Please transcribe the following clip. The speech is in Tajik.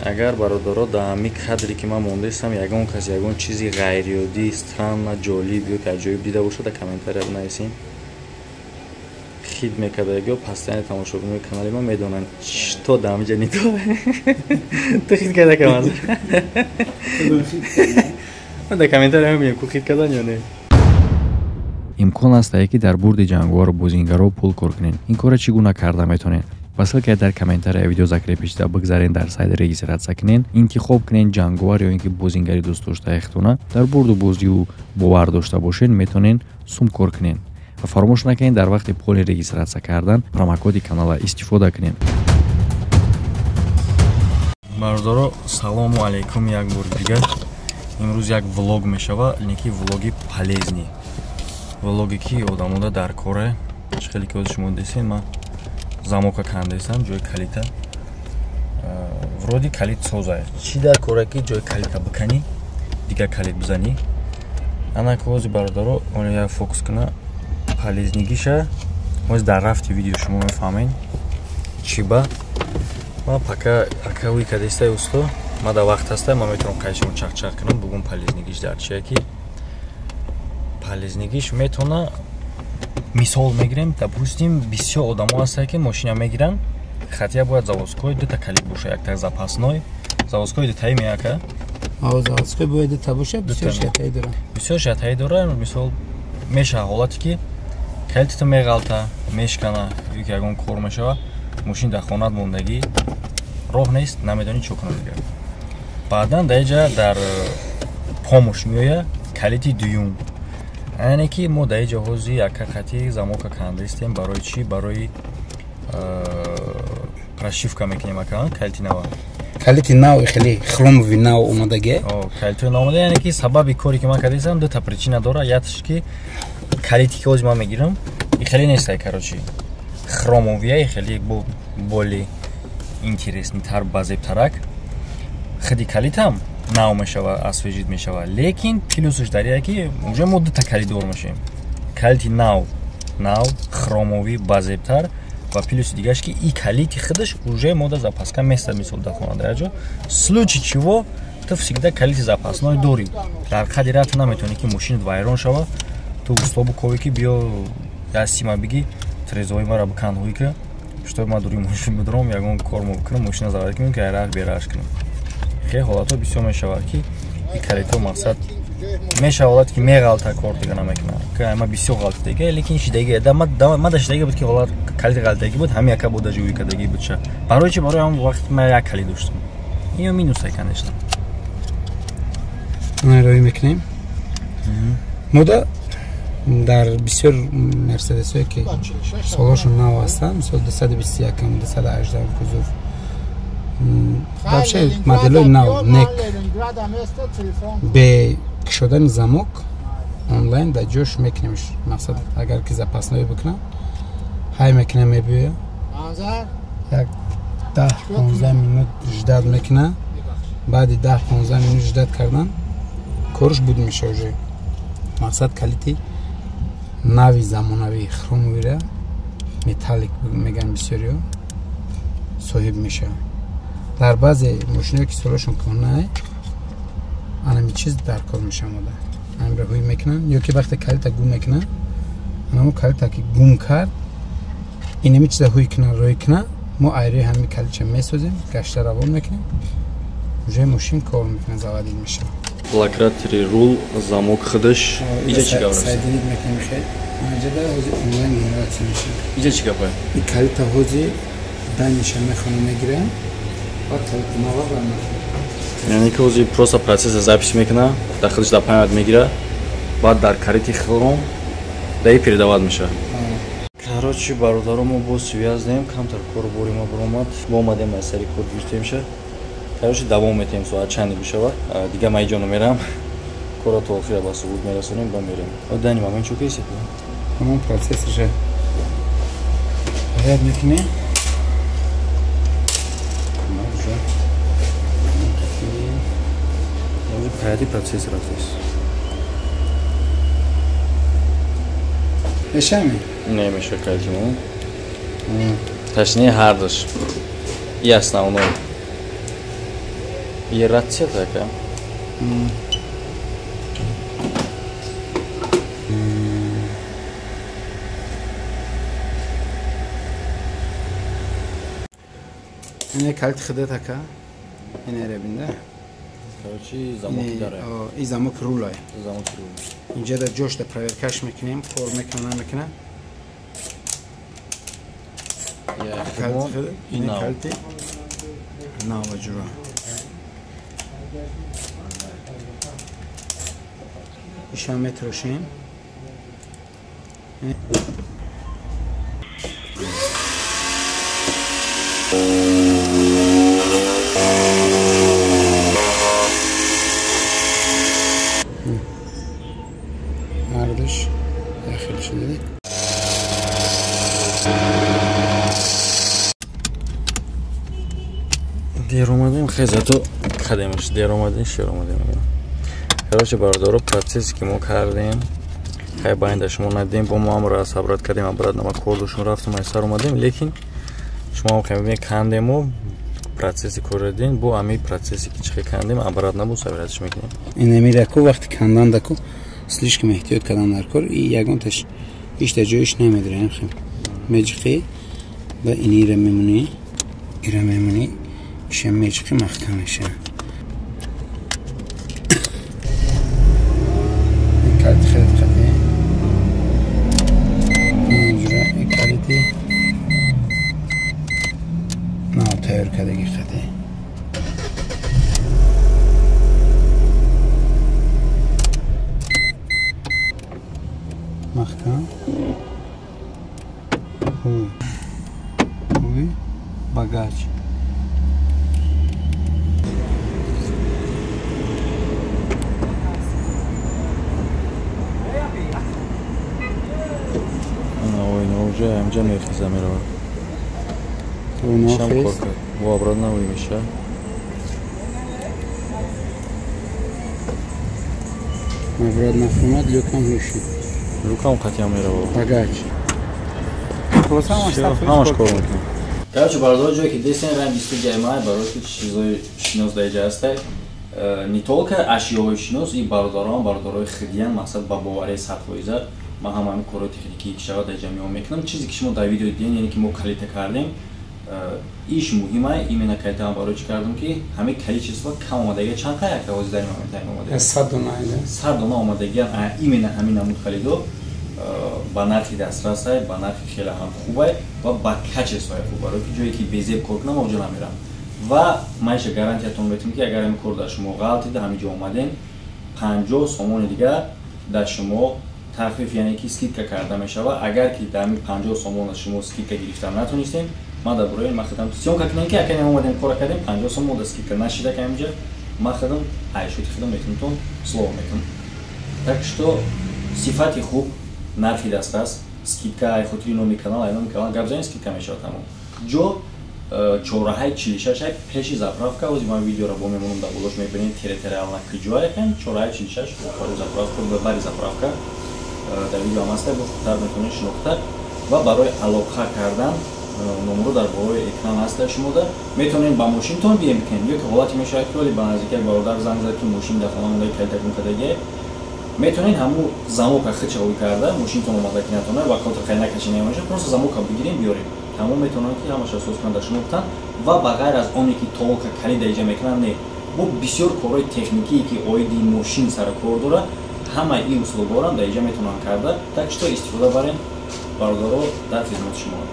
Агар бародаро дар ҳамин кадре ки ман мондаистам, ягон кас ягон чизи ғайриоддӣ, странно, ҷолиб ё ки аҷоиб дида бошад, дар комментария бинависем. Хит мекардаги постоянно тамошобинои канали ман медонанд, что дар ҳамин ҷа нито. Ту хит карда камаз. Ман дар комментария мебинем, ку хит кардан ё не. Имкон ҳастае, ки дар бурди ҷанговару бозингаро пул кор кунед. Ин корро чӣ гуна карда метавонед? Ба ссылкае дар комментария видео закрепишда бигзарен, дар сайт регистрация кунен, интихоб кунен ҷанговар ё ин ки бозингари дӯстдоштаи-худтона. Дар бурду бозию бовар дошта бошед, метавонен сум кор кунен. Ва фаромӯш накунед, дар вақти поли регистрация кардан промокоди канала истифода кунед. Бародаро, салому алайкум як бори дигар. Имрӯз як влог мешава, леки влоги полезный. Влоге ки одамода дар коре. Чӣ хеле ки ҳозир шумо дидед, ман замока кандесам, ҷои калита. Вроде калит соза. Чӣ дар коре ки ҷои калита биканӣ, дигар калит бизанӣ. Ана ки ҳозир бародаро, оно як фокус куна полезнигиша. Ҳозир дар рафти видео шумо мефаҳмед чӣ ба. Ман пока акавӣ кадестай усто, ман дар вақт ҳастай, ман метавонам қайшимо чақчақ кунам, бугум полезнигиш дар чие ки полезнигиш метавона. Мисол мегирем, допустим, бисёр одамо ҳастанд, ки мошина мегиранд, хотя бояд заводской дута калит боша, якта запасной, заводской дутаи меяка. Заводской бояд дута боша, бисёр шартаи дора. Бисёр шартаи дора, мисол мешава ҳолате ки калитата меғалта, мешкана, ё ки ягон кор мешава, мошин дар хонат мондагӣ, роҳ нест, намедонӣ чӣ кунам дигар. Баъдан дар инҷа дар помощь меояд калити дуюм. Яъне ки мо дар инҷа ҳозир яка қати замока кандаистем. Барои чӣ? Барои прошивка мекунем ака, калити нава. Калити нав, хеле хромови нав омадаге. Калити нав омада, яъне ки сабаби коре ки ман кардаистам дута причина дора. Якташ ки калите ки ҳозир ман мегирам, и хеле нестай, короче. Хромовия, хеле более интересныйтар, базебтарак. Худи калитам нав мешава, освежить мешава. Лекин плюсш дар ия ки уже мо дута калит дор мешавем. Калити нав, нав, хромовӣ, базебтар ва плюси дигарш ки и калити худаш уже мода запаска места, мисол дар хона дар ҷо. Случай чего ту всегда калити запасной дорӣ. Дар қадри ра ту наметавонӣ ки мошинат вайрон шава, ту усто буковӣ ки биё як сима бигӣ, трезои мара бикан ҳуй ки чтоб ман дури мошин бидорам, ягон кор мо бикунам, мошина заварӣ кунем, ки айрах бераш кунем. Хеле ҳолатҳо бисёр мешавад ки ин калитҳо мақсад мешавад ҳолате ки меғалта, кор дига намекунад. Ки ма бисёр ғалтидага, лекин шидагӣ ма дар шидагӣ буд ки ҳолат калит ғалтидагӣ буд, ҳамин яка буд, даже уйкадагӣ буд ша. Барои чи? Барои ҳам вақт ман як калит доштам. Ин минусай, конечно. Роӣ мекунем. Мода дар бисёр мерседесҳое ки солҳошон нав ҳастанд, мисол 221, 218 кузов, вообще моделҳои нав, нек бе кушодани замок онлайн дар ҷош мекунемш. Мақсад, агар ки запасной бикунам, ҳай мекунам, мебиёя, як 10-15 минут ждать мекуна. Баъди 10-15 минут ждать кардан корш буд меша уже. Мақсад, калити нави замонавӣ, хромовира, металлик меган бисёриё, соҳиб мешавад. Дар баъзе мошиное ки солашон кӯҳнае, анами чиз дар кор мешавад. Амра ҳуй мекунанд ё ки вақте калита гум мекунанд, анамо калита ки гум кард, инами чиза ҳуй кунанд, рӯй кунанд, мо айрӯи ҳами калитча месозем, гашта равон мекунем, уже мошин кор мекунад, заводить мешавад. Блокиратори рул, замок худаш. Иҷа чӣ гап? Соединить мекунем хел. Инҷа ҳозир онлайн генератсия мешавад. Иҷа чӣ гапа? И калита ҳозир даниша мехона, мегирам ва калита нава бармекунам. Яъне ки ҳозир просто процесса запись мекуна, дар худаш дар память мегира, баъд дар калити хром даи передавать мешавад. Короче, бародаро, мо бо связь дем, камтар кору бори ма биромад, мо омадем, аз сари кор гирифтемша. Короче, давом метем, соат чанде бишавад. Дига ман иҷо намерам. Кора то охира ба субут мерасонем, ба мерем. Дани момент чо кесед? Ҳамон процессаша бояд мекунем. Уже Уже процесс рафтест. Мешами? Не меша калитимо. Точнее, ҳардаш. И основной. И рация така. Ине калити хидат ака. Ине ребинда. Короче, замок дاره. И замок рулай. Замок рул. Инҷа да ҷош да проверкаш мекунем, кор мекунам, намекунам. Калити хидат, ине калити нава ҷура. Иша метрошем. Ардаш яхел шудади. Дер омадем, хезато кадемаш, дер омадем, шер омадем. Короче, бародаро, процессе ки мо кардем, хай байнда шумо надидем, бо мо ҳамро сабрат кардем, обратно ма кор дошум рафтум, ай сар омадем, лекин шумо ҳам хай мебинед, кандему процесси кор дидем, бо ами процесси ки чихе кандем, обратно бо сабратш мекунем. Инамираку вақти кандандаку слишком эҳтиёт кардан дар кор, и ягонташ ишта ҷоиш намедирем, хем меҷиқи ва инира мемунӣ, ира мемунӣ, иша меҷиқи маҳкам меша. Калити хеле қати. Инҷура калити нав тайёр кардаги қати. Маҳкам. Ҳуй. Багач. Уже мехиза мерава. Шам кор кард. Во обратно меша. Обратно фумад люкам ҳуши. Люкам қатъя мерава. Багач. Хулоса ҳамаш кор мекунем. Короче, бародаро, ҷое ки десен ранги студияи май барои ки чизои шинос дар иҷа ҳастай. Не только ашёҳои шинос, и бародарон, бародарои хидиян, мақсад ба боварии 100%. Ман ҳама ҳамин корҳои техникии ки шавад дар ҷамъиҳо мекунам. Чизе ки шумо дар видео дидем, яъне ки мо калита кардем, иш муҳима, именно калита ман барои чӣ кардам, ки ҳамин количество кам омадагия чанд қа як ҳозир дар ин момент омадагия? 100 дона айда. 100 дона омадагия, именно ҳамин намуд калидо ба нархи дастрасай, ба нархи хеле ҳам хубай ва ба качествои хуб, барои ки ҷое ки безеб кор кунам, онҷо намерам. Ва ман иша гарантиятон метавонам, ки агар ҳамин кор дар шумо ғалтида, ҳамин ҷо омадем, 50 сомони дигар дар шумо тахфиф, яъне ки скидка карда мешавад. Агар ки дар ҳамин 50 сомон аз шумо скидка гирифта натонистем, ман дар бораи ман худам съёмка кунем, ки акане омадем кора кардем, 50 сомон да скидка нашида ка ҳаминҷа, ман худам айшути худам метавонам слово мекунам. Так что сифати хуб, нархи дастрас, скидка ай хотири номи канал, ай номи канал гап занем, скидка мешавад тамом. Ҷо чораҳаи 46 пеши заправка, ози ман видеоро бо мемонам дар болош мебинед территориально куҷое кен, чораҳаи 46 барои заправка, бари заправка. Дар видео ҳам ҳаста, бо хубтар метавонед шинохта ва барои алоқа кардан номро дар болои экран ҳаста шумода метавонед ба мошинтон бием бикунед, ё ки ҳолате мешавад ки вале ба наздики як бародар занг зад, ки мошин дар хона монда, калита гум кардагие, метавонед ҳамун замока хича ҳуй карда мошинтон омада ки натонад ва котр хай накаши намешавад, просто замока бигирем биёрем, тамом метавонанд ки ҳамаша соз кунанд дар шумо бутан. Ва ба ғайр аз оне ки толка калида иҷа мекунанд, не, бо бисёр корҳои техникие ки оиди мошин сара кор дорад, ҳамаи ин услугҳоро дар иҷа метавонанд карда. Так что истифода барем, бародаро, дар хизмати шумо.